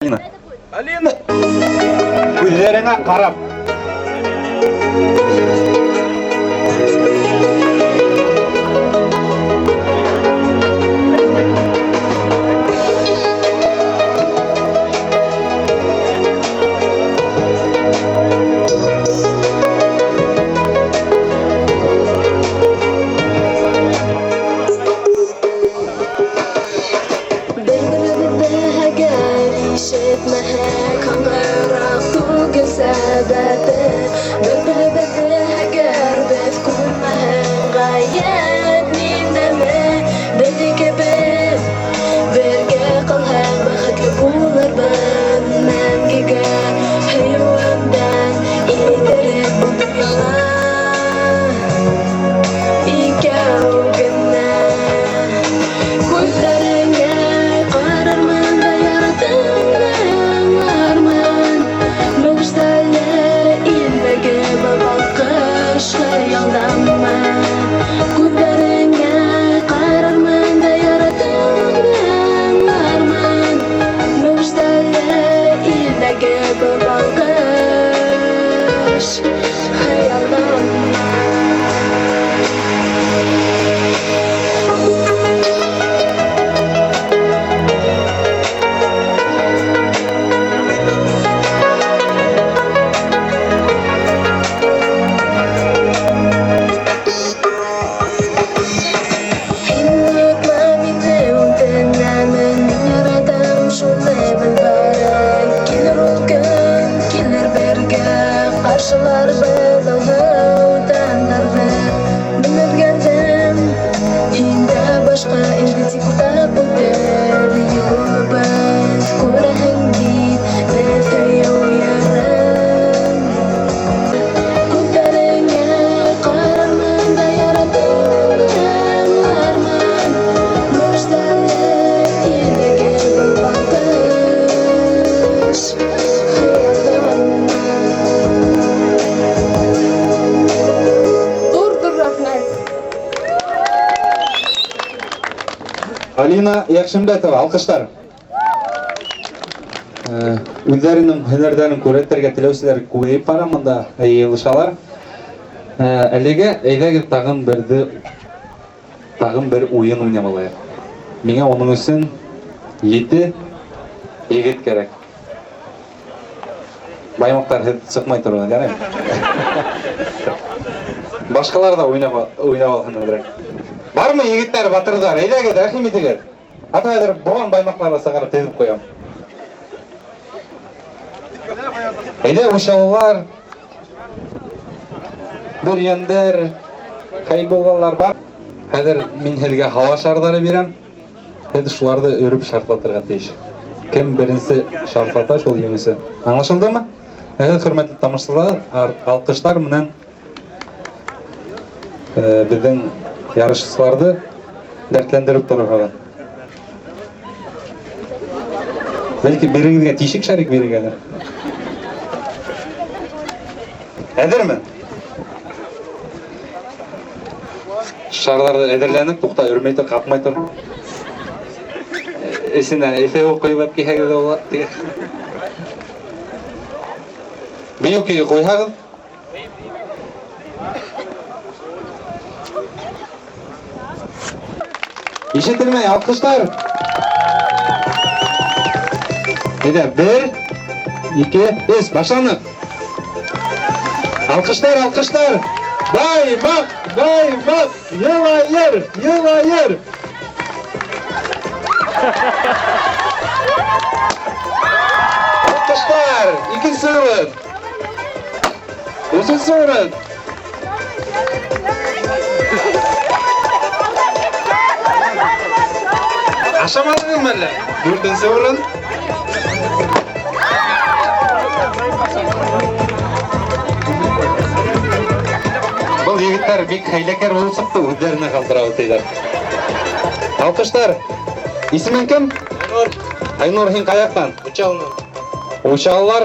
Алина. Алина! Күҙҙәреңә ҡарап. Бер-беребеҙҙе әгәр ишетмәһәк, Һаңғырау түгел сәбәбе. Бер-беребеҙҙе әгәр беҙ күрмәһәк, Ғәйәт ниндәме? Беҙ икебеҙ бергә ҡалһаҡ, Бәхетле булырбыҙ мәңгегә. Һөйөүемдән иҙереп был донъяла Икәү генә. Күҙҙәреңә ҡарармын да яратыуыңды аңлармын. Могжизалы илдәге был балҡыш хыялдамы? Күҙҙәреңә ҡарармын да яратыуыңды аңлармын. Могжизалы илдәге был балҡыш хыялдамы? Һин онотма мине, үтенәмен. Мин яратам, шуны бел бары. Килер ул көн, килер бергә ҡаршыларбыҙ алһыу таңдарҙы. Мин үҙгәрҙем, һиндә башҡа инде тик уртаҡ үтер юлыбыҙ. Күрәһең бит, беҙ һөйөү йырын. Күҙҙәреңә ҡарармын да яратыуыңды аңлармын. Могжизалы илдәге был балҡыш хыялдамы? Ҙур-ҙур рәхмәт. Алина Якшимбетова, алҡыштар. Үҙҙәренең һөнәрҙәрен күрһәтергә теләүселәр күбәйеп бара, бында йыйылышалар. Әлегә әйҙәгеҙ тағын бер уйын уйнап алайыҡ. Миңә уның өсөн 7 егет кәрәк. Баймаҡтар, һеҙ сыҡмай тороғоҙ, яраймы? Башҡалар ҙа уйнап алһын әҙерәк. Бармы егеттәр, батырҙар? Әйҙәгеҙ, рәхим итегеҙ. Ата хәҙер булған баймаҡларҙы сығарып теҙеп ҡуям. Әйҙә, Учалылар, Бөрйәндәр, Хәйбуллалар бар. Хәҙер мин һеҙгә һауа шарҙары бирәм. Һеҙ шуларҙы өрөп шартлатырға тейеш. Кем беренсе шартлата, шул еңеүсе. Аңлашылдымы? Әгәр хөрмәтле тамашасылар, алҡыштар менән, беҙҙең ярышсыларҙы дәртләндереп торорһоғоҙ. Бәлки берегеҙгә тишек шарик бирергәлер. Әҙерме? Шарҙарҙы әҙерләнеп, туҡта, өрмәй тор, ҡапмай тор. Эсенә эҫе ҡойоп киһәгеҙ ҙә була. Бейеү көйө ҡуйһағыҙ. Ишетелмәй, алҡыштар. Әйҙә, 1, 2, 3, башланыҡ. Алҡыштар, алҡыштар. Баймаҡ, баймаҡ, Йылайыр, Йылайыр. Алҡыштар, икенсе урын. Өсөнсө урын. Ашамадығыҙмы әллә? Дүртенсе урын. Был егеттәр бик хәйләкәр булып сыҡты, үҙҙәренә ҡалдыра үтәйҙәр. Алҡыштар. Исемең кем? Айнур. Айнур, һин ҡаяҡтан? Учалынан. Учалылар.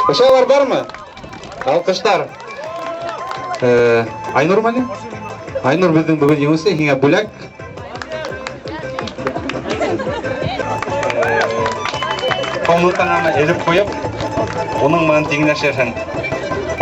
Учалылар бармы? Алҡыштар. Айнур ма ни? Айнур беҙҙең бөгөн еңеүсе, һиңә бүләк. Комнатаңа өрөп ҡуйып, уның менән тиңләшерһең.